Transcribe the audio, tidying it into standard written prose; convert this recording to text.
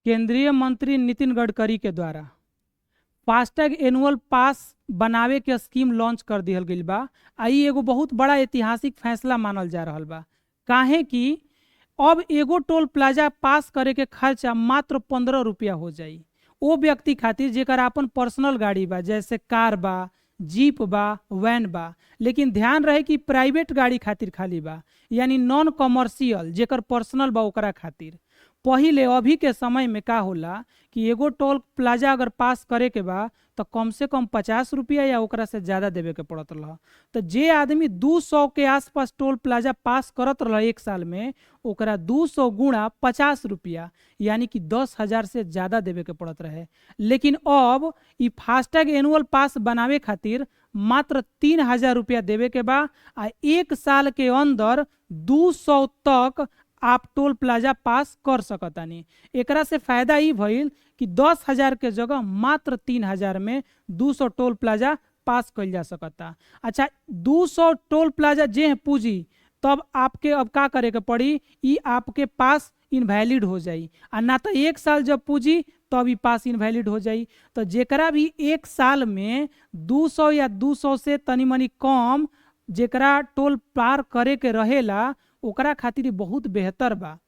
केंद्रीय मंत्री नितिन गडकरी के द्वारा फास्टैग एनुअल पास बनावे के स्कीम लॉन्च कर दिहल गइल बा। आ इ एगो बहुत बड़ा ऐतिहासिक फैसला मानल जा रहल बा, काहे कि अब एगो टोल प्लाजा पास करे के खर्चा मात्र 15 रुपया हो जाई ओ व्यक्ति खातिर जेकर आपन पर्सनल गाड़ी बा, जैसे कार बा, जीप बा, वैन बा। लेकिन ध्यान रहे कि प्राइवेट गाड़ी खातिर खाली बा, यानी नॉन कमर्शियल जेकर पर्सनल बा ओकरा खातिर। पहिले अभी के समय में का होला कि एगो टोल प्लाजा अगर पास करे के बा तो कम से कम 50 रुपया या ओकरा से ज़्यादा देवे के पड़त रहा। तो जे आदमी 200 के आसपास टोल प्लाजा पास करत रहा एक साल में, ओकरा 200 गुणा 50 रुपया यानी कि 10,000 से ज़्यादा देवे के पड़त रहे। लेकिन अब इ फास्टैग एनुअल पास बनावे खातिर मात्र 3,000 रुपया देवे के बा आ एक साल के अंदर 200 तक आप टोल प्लाजा पास कर सकतानी। एकरा से फायदा ई भइल कि 10,000 के जगह मात्र 3,000 में 200 टोल प्लाजा पास कइल जा सकता। अच्छा, 200 टोल प्लाजा जे पूजी तब आपके अब का करे के पड़ी, ई आपके पास इनवैलिड हो जाई, आ ना तो एक साल जब पूजी तब ई पास इनवैलिड हो जाई। तो जेकरा भी एक साल में 200 या 200 से तनी मनी कम जेकरा टोल पार करे के रहेला ओकरा खातिर बहुत बेहतर बा।